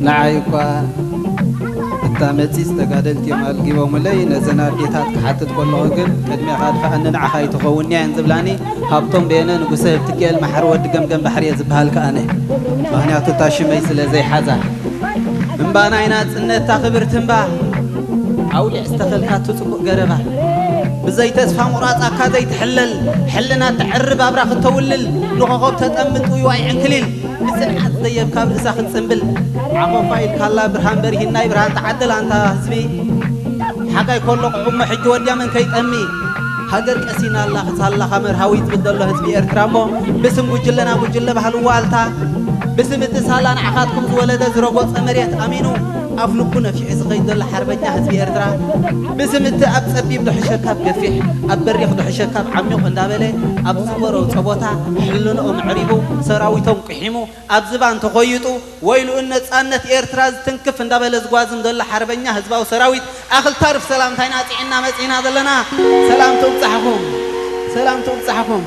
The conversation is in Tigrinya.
ንዓይ እኳ እታ መጺጽ ተጋደልቲ እዮም ኣልጊቦምለይ። ነዘን ኣዴታት ክሓትት ከለኹ ግን ቅድሜኻ ድፋኣኒ ንዓኻ ኣይትኸውን እየን ዝብላኒ። ሃብቶም በየነ ንጉሰ ህብትኪኤል መሓሪ ወዲ ገምገም ባሕሪ እየ ዝበሃል ከኣነ። ምኽንያቱ እታ ሽመይ ስለ ዘይሓዛ። እምባ ናይ ናጽነት እታ ክብርቲ እምባ ኣውሊዕ ዝተኸልካቱ ጽቡቕ ገረባ። ብዘይ ተስፋ ምቑራጽ ኣካ ዘይትሕለል፣ ሕልና ተዕርብ ኣብራ ክተውልል፣ ንኾኾብ ተጠምጥ ውይዋይ ዕንክሊል፣ ብጽንዓት ዘየብካ ኣብ ርእሳ ክትጽንብል፣ ዓኾፋ ኢልካላ ብርሃን በርሂን ናይ ብርሃን ተዓደል ኣንታ ህዝቢ። ሓጋይ ከሎ ቅዑሞ ሕጂ ወድያ መን ከይጠሚ። ሃገር ቀሲና ኣላ ክሳላ ካብ መርሃዊ ዝብል ዘሎ ህዝቢ ኤርትራ እሞ፣ ብስም ጉጅለና ጉጅለ ባህሊ ዋልታ፣ ብስም እቲ ሳላ ንዓኻትኩም ዝወለደ ዝረጎጸ መሬት ኣሚኑ ኣፍ ልቡ ነፊሑ ዝኸይድ ዘሎ ሓርበኛ ህዝቢ ኤርትራ፣ ብስም እቲ ኣብ ጸቢብ ድሕሸ ካብ ገፊሕ፣ ኣብ በሪኽ ድሕሸ ካብ ዓሚቕ እንዳበለ ኣብ ዝበረውጸ ቦታ ሕልንኦም ኣዕሪቡ፣ ሰራዊቶም ቂሒሙ፣ ኣብ ዝባን ተኾይጡ፣ ወይልኡን ነጻነት ኤርትራ ዝትንክፍ እንዳበለ ዝጓዝም ዘሎ ሓርበኛ ህዝባዊ ሰራዊት ኣኽል ታርፍ ሰላምታይና ጽዒና መጺና ዘለና። ሰላም ትብጻሕኹም፣ ሰላም ትብጻሕኹም።